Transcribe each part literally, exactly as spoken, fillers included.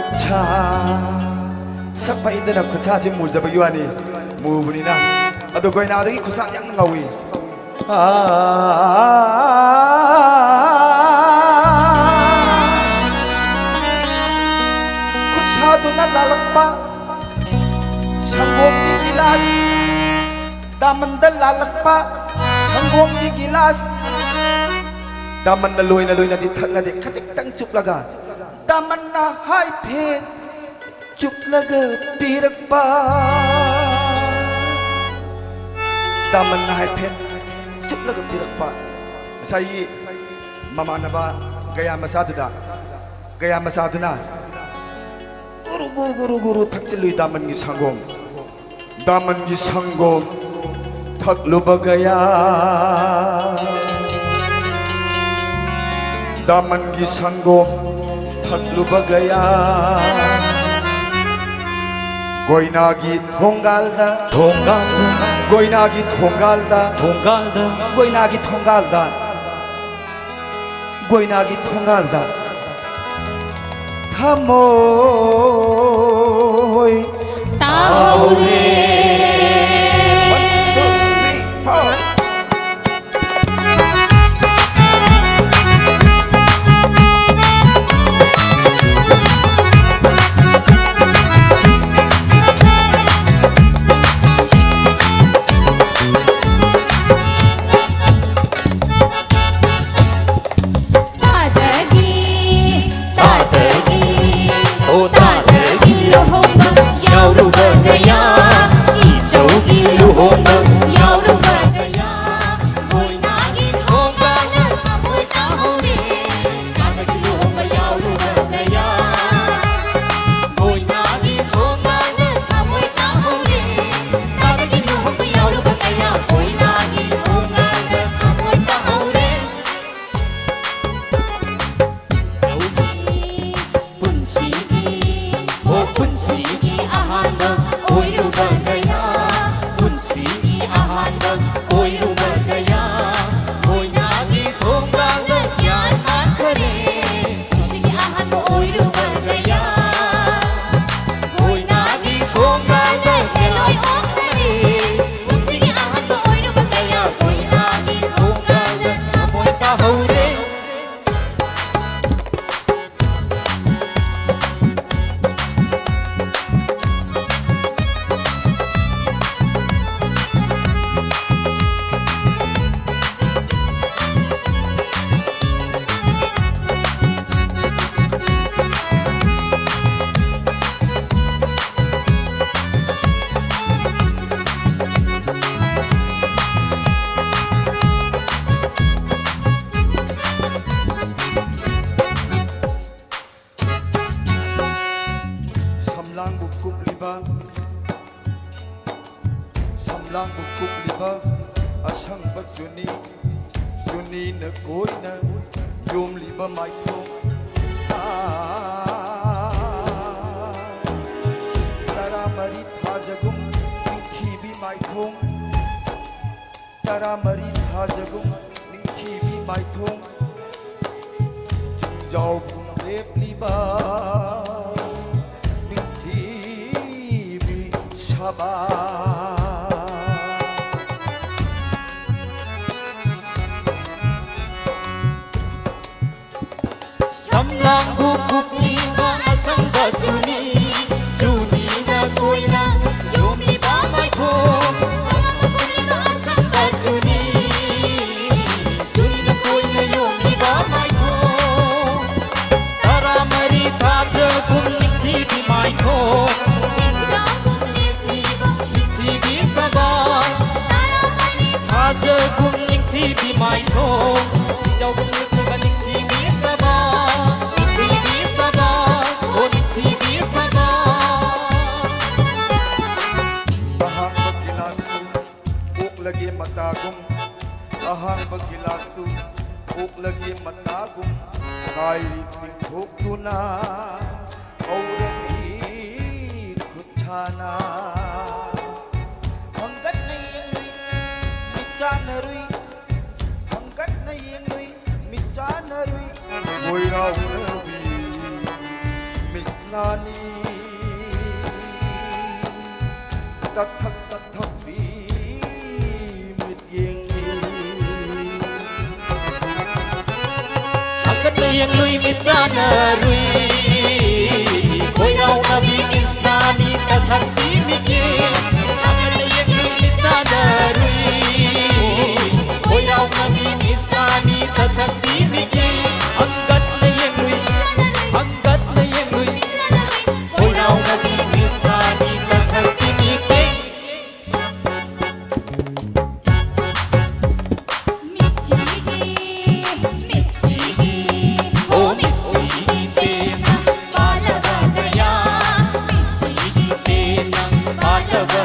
ꯈꯨꯠꯁꯥ, ꯁꯛ ꯐꯩꯗꯅ ꯈꯨꯠꯁꯥꯁꯤ ꯃꯨꯖꯕꯒꯤ ꯋꯥꯅꯤ, ꯃꯨꯕꯅꯤꯅ꯫ ꯑꯗꯣ ꯒꯣꯏꯅꯥꯗꯒꯤ ꯈꯨꯠꯁꯥ ꯌꯥꯝꯅ ꯉꯧꯏ꯫ ꯈꯨꯠꯁꯥꯗꯨꯅ ꯂꯥꯜꯂꯛꯄ ꯁꯪꯒꯣꯝꯒꯤ ꯒꯤꯂꯥꯁ, ꯗꯥꯃꯟꯗ ꯂꯥꯜꯂꯛꯄ ꯁꯪꯒꯣꯝꯒꯤ ꯒꯤꯂꯥꯁ꯫ ꯗꯥꯃꯟꯅ ꯂꯣꯏꯅ ꯂꯣꯏꯅꯗꯤ ꯊꯛꯅꯗꯦ, ꯈꯖꯤꯛꯇꯪ ꯆꯨꯞꯂꯒ꯫ ꯗꯥꯃꯟꯅ ꯍꯥꯏꯐꯦꯠ ꯆꯨꯞꯂꯒ ꯄꯤꯔꯛꯄ꯫ ꯗꯥꯃꯟꯅ ꯍꯥꯏꯐꯦꯠ ꯆꯨꯞꯂꯒ ꯄꯤꯔꯛꯄ꯫ ꯉꯁꯥꯏꯒꯤ ꯃꯃꯥꯟꯅꯕ ꯒꯌꯥ ꯃꯆꯥꯗꯨꯗ, ꯒꯌꯥ ꯃꯆꯥꯗꯨꯅ ꯒꯨꯔꯨ ꯒꯨꯔꯨ ꯒꯨꯔꯨ ꯒꯨꯔꯨ ꯊꯛꯆꯤꯜꯂꯨꯏ ꯗꯥꯃꯟꯒꯤ ꯁꯪꯒꯣꯝ꯫ ꯗꯥꯃꯟꯒꯤ ꯁꯪꯒꯣꯝ ꯊꯛꯂꯨꯕ ꯒꯌꯥ, ꯗꯥꯃꯟꯒꯤ ꯁꯪꯒꯣꯝ ꯊꯛꯂꯨꯕ ꯒꯌꯥ꯫ ꯒꯣꯏꯅꯥꯒꯤ ꯊꯣꯡꯒꯥꯜꯗ, ꯊꯣꯡꯒꯥꯜꯗ, ꯒꯣꯏꯅꯥꯒꯤ ꯊꯣꯡꯒꯥꯜꯗ, ꯊꯣꯡꯒꯥꯜꯗ, ꯒꯣꯏꯅꯥꯒꯤ ꯊꯣꯡꯒꯥꯜꯗ, ꯒꯣꯏꯅꯥꯒꯤ ꯊꯣꯡꯒꯥꯜꯗ ꯊꯃꯣꯏ ꯇꯥꯍꯧꯔꯦ꯫ One, two, three, four. ꯇꯥꯗꯒꯤ, ꯇꯥꯗꯒꯤ, ꯑꯣ ꯇꯥꯗꯒꯤ ꯂꯨꯍꯣꯡꯕ ꯌꯥꯎꯔꯨꯕ ꯀꯌꯥ, ꯏꯆꯧꯒꯤ ꯂꯨꯍꯣꯡꯕ ꯌꯥꯎꯔꯨꯕ ꯀꯌꯥ, ꯃꯣꯏꯅꯥꯒꯤ ꯊꯣꯡꯒꯥꯜꯗ ꯊꯃꯣꯏ ꯇꯥꯍꯧꯔꯦ꯫ ꯇꯥꯗꯒꯤ ꯂꯨꯍꯣꯡꯕ ꯌꯥꯎꯔꯨꯕ ꯀꯌꯥ, ꯃꯣꯏꯅꯥꯒꯤ ꯊꯣꯡꯒꯥꯜꯗ ꯊꯃꯣꯏ ꯇꯥꯍꯧꯔꯦ꯫ ꯇꯥꯗꯒꯤ ꯂꯨꯍꯣꯡꯕ ꯌꯥꯎꯔꯨꯕ ꯀꯌꯥ, ꯃꯣꯏꯅꯥꯒꯤ ꯊꯣꯡꯒꯥꯜꯗ ꯊꯃꯣꯏ ꯇꯥꯍꯧꯔꯦ꯫ ꯕꯨ ꯀꯨꯞꯂꯤꯕ ꯑꯁꯪꯕ ꯆꯨꯅꯤ, ꯆꯨꯅꯤꯅ ꯀꯣꯏꯅ ꯌꯣꯝꯂꯤꯕ ꯃꯥꯏꯊꯣꯡ꯫ ꯇꯔꯥꯃꯔꯤ ꯊꯥꯖꯒꯨꯝ ꯅꯤꯡꯊꯤꯕꯤ ꯃꯥꯏꯊꯣꯡ, ꯇꯔꯥꯃꯔꯤ ꯊꯥꯖꯒꯨꯝ ꯅꯤꯡꯊꯤꯕꯤ ꯃꯥꯏꯊꯣꯡ꯫ ꯆꯤꯡꯖꯥꯎ ꯄꯨꯝ ꯂꯦꯞꯂꯤꯕ ꯅꯤꯡꯊꯤꯕꯤ ꯁꯥꯕ꯫ ꯁꯝꯂꯥꯡꯕꯨ ꯀꯨꯞꯂꯤꯕ ꯑꯁꯪꯕ ꯆꯨꯅꯤ, ꯆꯨꯅꯤꯅ ꯀꯣꯏꯅ ꯌꯣꯝꯂꯤꯕ ꯃꯥꯏꯊꯣꯡ꯫ ꯁꯝꯂꯥꯡꯕꯨ ꯀꯨꯞꯂꯤꯕ ꯑꯁꯪꯕ ꯆꯨꯅꯤ, ꯆꯨꯅꯤꯅ ꯀꯣꯏꯅ ꯌꯣꯝꯂꯤꯕ ꯃꯥꯏꯊꯣꯡ꯫ ꯇꯔꯥꯃꯔꯤ ꯊꯥꯖꯒꯨꯝ ꯅꯤꯡꯊꯤꯕꯤ ꯃꯥꯏꯊꯣꯡ꯫ ꯆꯤꯡꯖꯥꯎꯒꯨꯝ ꯂꯦꯞꯂꯤꯕ ꯅꯤꯡꯊꯤꯕꯤ ꯁꯥꯕ꯫ ꯇꯔꯥꯃꯔꯤ ꯊꯥꯖꯒꯨꯝ ꯅꯤꯡꯊꯤꯕꯤ ꯃꯥꯏꯊꯣꯡ꯫ ꯆꯤꯡꯖꯥꯎꯒꯨꯝ ꯂꯦꯞꯂꯤꯕ ꯅꯤꯡꯊꯤꯕꯤ ꯁꯥꯕ꯫ ꯅꯤꯡꯊꯤꯕꯤ ꯁꯥꯕ꯫ ꯑꯣ ꯅꯤꯡꯊꯤꯕꯤ ꯁꯥꯕ꯫ ꯑꯍꯥꯡꯕ ꯒꯤꯂꯥꯁꯇꯨ ꯑꯣꯛꯂꯒꯦ ꯃꯇꯥꯒꯨꯝ, ꯑꯍꯥꯡꯕ ꯒꯤꯂꯥꯁꯇꯨ ꯑꯣꯛꯂꯒꯦ ꯃꯇꯥꯒꯨꯝ ꯉꯥꯏꯔꯤ ꯇꯤꯡꯊꯣꯛꯇꯨꯅ ꯀꯧꯔꯛꯂꯤ ꯈꯨꯠꯁꯥꯅ꯫ ꯍꯪꯒꯠꯅ ꯌꯦꯡꯂꯨꯏ ꯃꯤꯠ ꯆꯥꯟꯅꯔꯨꯏ, ꯍꯪꯒꯠꯅ ꯌꯦꯡꯂꯨꯏ ꯃꯤꯠ ꯆꯥꯟꯅꯔꯨꯏ꯫ ꯀꯣꯏꯔꯥꯎꯅꯕꯤ ꯃꯤꯠꯅꯥꯅꯤ ꯇꯛꯊꯛ ꯇꯛꯊꯛꯄꯤ ꯃꯤꯠꯌꯦꯡꯅꯤ꯫ ꯍꯪꯒꯠꯅ ꯌꯦꯡꯂꯨꯏ ꯃꯤꯠ ꯆꯥꯟꯅꯔꯨꯏ꯫ ꯀꯣꯏꯔꯥꯎꯅꯕꯤ ꯃꯤꯠꯅꯥꯅꯤ ꯇꯛꯊꯛꯄꯤ ꯃꯤꯠꯌꯦꯡ꯫ ꯍꯪꯒꯠꯅ ꯌꯦꯡꯂꯨꯏ ꯃꯤꯠ ꯆꯥꯟꯅꯔꯨꯏ꯫ ꯀꯣꯏꯔꯥꯎꯅꯕꯤ ꯃꯤꯠꯅꯥꯅꯤ ꯇꯛꯊꯛꯄꯤ ꯃꯤꯠꯌꯦꯡ꯫ ꯍꯪꯒꯠꯅ ꯌꯦꯡꯂꯨꯏ, ꯍꯪꯒꯠꯅ ꯌꯦꯡꯂꯨꯏ꯫ ꯀꯣꯏꯔꯥꯎꯅꯕꯤ ꯃꯤꯠꯅꯥꯅꯤ ꯇꯛꯊꯛꯄꯤ ꯃꯤꯠꯌꯦꯡ꯫ ꯃꯤꯠꯁꯤꯒꯤ, ꯃꯤꯠꯁꯤꯒꯤ, ꯑꯣ ꯃꯤꯠꯁꯤꯒꯤ ꯄꯦꯟꯅ ꯄꯥꯜꯂꯕ ꯀꯌꯥ, ꯃꯤꯠꯁꯤꯒꯤ ꯄꯦꯟꯅ ꯄꯥꯜꯂꯕ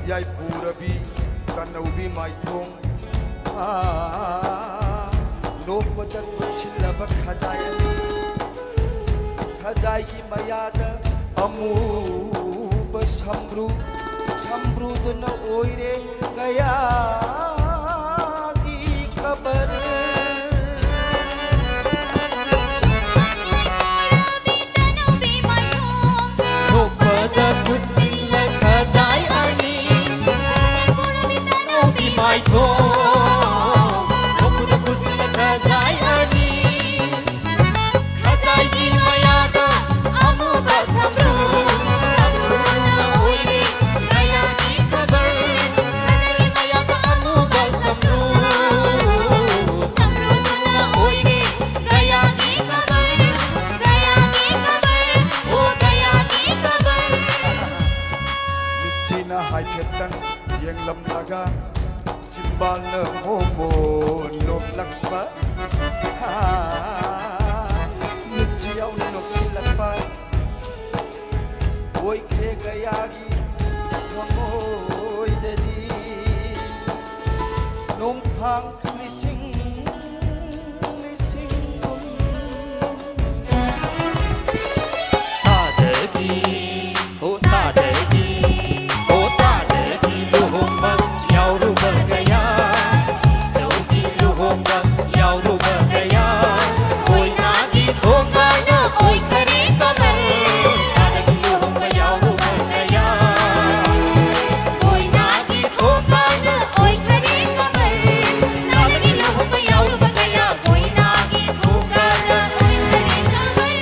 ꯌꯥꯏꯄꯨꯔꯕꯤ ꯀꯅꯧꯕꯤ ꯃꯥꯏꯊꯣꯡ, ꯑꯥ, ꯅꯣꯛꯄꯗ ꯀꯨꯞꯁꯤꯜꯂꯕ ꯈꯖꯥꯏ ꯑꯅꯤ, ꯈꯖꯥꯏꯒꯤ ꯃꯌꯥꯗ ꯑꯃꯨꯕ ꯁꯝꯕ꯭ꯔꯨ, ꯁꯝꯕ꯭ꯔꯨꯗꯨꯅ ꯑꯣꯏꯔꯦ ꯀꯌꯥꯒꯤ ꯀꯕꯔ꯫ ꯅꯣꯛꯄꯗ ꯀꯨꯁꯤꯜꯂ ꯈꯖꯥꯏ ꯑꯅꯤ꯫ ꯅꯣꯛꯄꯤ ꯃꯥꯏꯊꯣꯡ, ꯅꯣꯛꯄꯗ ꯀꯨꯁꯤꯜꯂ ꯈꯖꯥꯏ ꯑꯅꯤ꯫ ꯈꯖꯥꯏꯒꯤ ꯃꯌꯥꯗ ꯑꯃꯨꯕ ꯁꯝꯕ꯭ꯔꯨ, ꯁꯝꯕ꯭ꯔꯨꯗꯨꯅ ꯑꯣꯏꯔꯦ ꯀꯌꯥꯒꯤ ꯀꯕꯔ꯫ ꯈꯖꯥꯏꯒꯤ ꯃꯌꯥꯗ ꯑꯃꯨꯕ ꯁꯝꯕ꯭ꯔꯨ, ꯁꯝꯕ꯭ꯔꯨꯗꯨꯅ ꯑꯣꯏꯔꯦ ꯒꯌꯥꯒꯤ ꯀꯕꯔ, ꯒꯌꯥꯒꯤ ꯀꯕꯔ, ꯑꯣ ꯒꯌꯥꯒꯤ ꯀꯕꯔ꯫ ꯃꯤꯠꯆꯤꯅ ꯍꯥꯏꯐꯦꯠꯇꯪ ꯌꯦꯡꯂꯝꯂꯒ ꯆꯤꯝꯕꯥꯜꯅ ꯃꯣꯃꯣ ꯅꯣꯛꯂꯛꯄ, ꯍꯥ, ꯃꯤꯠꯆꯤ ꯌꯥꯎꯅ ꯅꯣꯛꯁꯤꯜꯂꯛꯄ꯫ ꯑꯣꯏꯈ꯭ꯔꯦ ꯒꯌꯥꯒꯤ ꯊꯃꯣꯏꯗꯗꯤ ꯅꯣꯡꯐꯥꯡ ꯂꯤꯁꯤꯡ ꯂꯤꯁꯤꯡ ꯀꯨꯟ꯫ ꯇꯥꯗꯒꯤ, ꯍꯣ ꯇꯥꯗꯒꯤ, ꯍꯣ ꯇꯥꯗꯒꯤ ꯂꯨꯍꯣꯡꯕ ꯌꯥꯎꯔꯨꯕ ꯒꯌꯥ, ꯆꯧꯒꯤ ꯂꯨꯍꯣꯡꯕ ꯌꯥꯎꯔꯨꯕ ꯒꯌꯥ, ꯀꯣꯏꯅꯥꯒꯤ ꯊꯣꯡꯒꯥꯟꯗ ꯑꯣꯏꯈꯔꯦ ꯀꯃꯔ꯫ ꯅꯥꯗꯒꯤ ꯂꯨꯍꯣꯡꯕ ꯌꯥꯎꯔꯨꯕ ꯒꯌꯥ, ꯀꯣꯏꯅꯥꯒꯤ ꯊꯣꯡꯒꯥꯟꯗ ꯑꯣꯏꯈꯔꯦ ꯀꯃꯔ꯫ ꯅꯥꯗꯒꯤ ꯂꯨꯍꯣꯡꯕ ꯌꯥꯎꯔꯨꯕ ꯒꯌꯥ, ꯀꯣꯏꯅꯥꯒꯤ ꯊꯣꯡꯒꯥꯟꯗ ꯑꯣꯏꯈꯔꯦ ꯀꯃꯔ꯫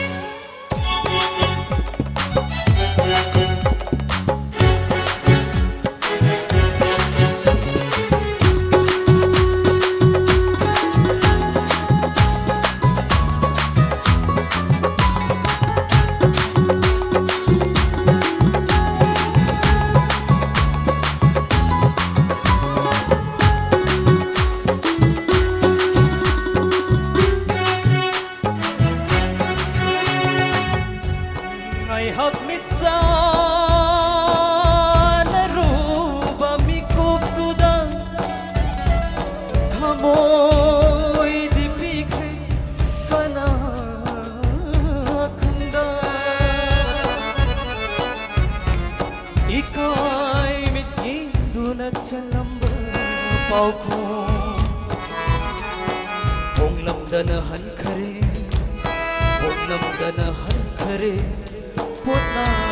ꯉꯥꯏꯍꯥꯛ ꯃꯤꯠ ꯆꯥꯟꯅꯔꯨ꯫ ꯄꯥꯎꯈꯣꯡ꯫ ꯍꯣꯡꯂꯝꯗꯅ ꯍꯟꯈꯔꯦ, ꯍꯣꯡꯂꯝꯗꯅ ꯍꯟꯈꯔꯦ, ꯄꯣꯠꯅ